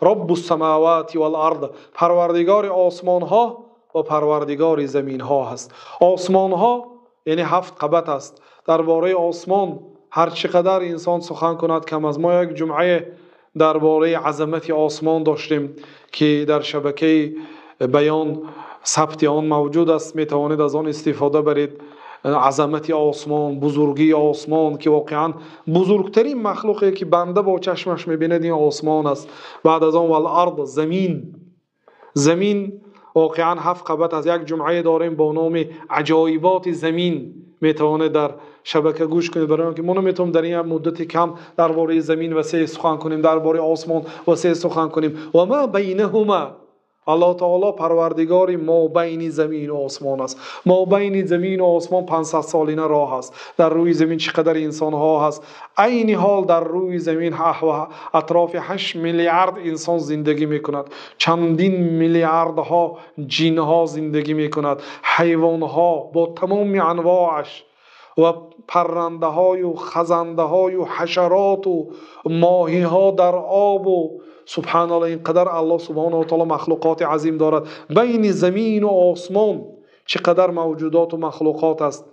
رب السماوات والارض, парвардигори осмонҳо ва парвардигори заминҳо ҳаст. Осмонҳо яъне ҳафт қабат аст. Дар бораи осмон ҳар чӣ қадар инсон сухан кунад, кам аст. Мо як ҷумъае дар бораи азамати осмон доштем, ки дар шабакаи Баён сабти он мавҷуд аст, метавонед аз он истифода баред. Азамати осмон, бузургии осмон, ки воқеан бузургтарин махлуқе ки банда бо чашмаш мебинад, ин осмон аст. Баъд аз он والارض, замин. Замин воқеан ҳафт қабат аст. Як ҷумъае дорем бо номи аҷоиботи замин, метавонед дар шабака гӯш кунед, барои он ки мо наметавонем дар ин муддати кам дар бораи замин васеъ сухан кунем, дар бораи осмон васеъ сухан кунем. Ва ма байнаҳума, Аллоҳ таоло парвардигори мобайни замину осмон аст. Мобайни замину осмон 500 солина роҳ аст. Дар рӯи замин чӣ қадар инсонҳо ҳаст? Айни ҳол дар рӯи замин атрофи 8 миллиард инсон зиндагӣ мекунад, чандин миллиардҳо ҷинҳо зиндагӣ мекунад, ҳайвонҳо бо тамоми анвоаш ва паррандаҳою хазандаҳою ҳашароту моҳиҳо дар обу. Субҳаналлоҳ, ин қадар Аллоҳ субҳонаҳу ва таоло махлуқоти азим дорад. Байни замину осмон чӣ қадар мавҷудоту махлуқот аст.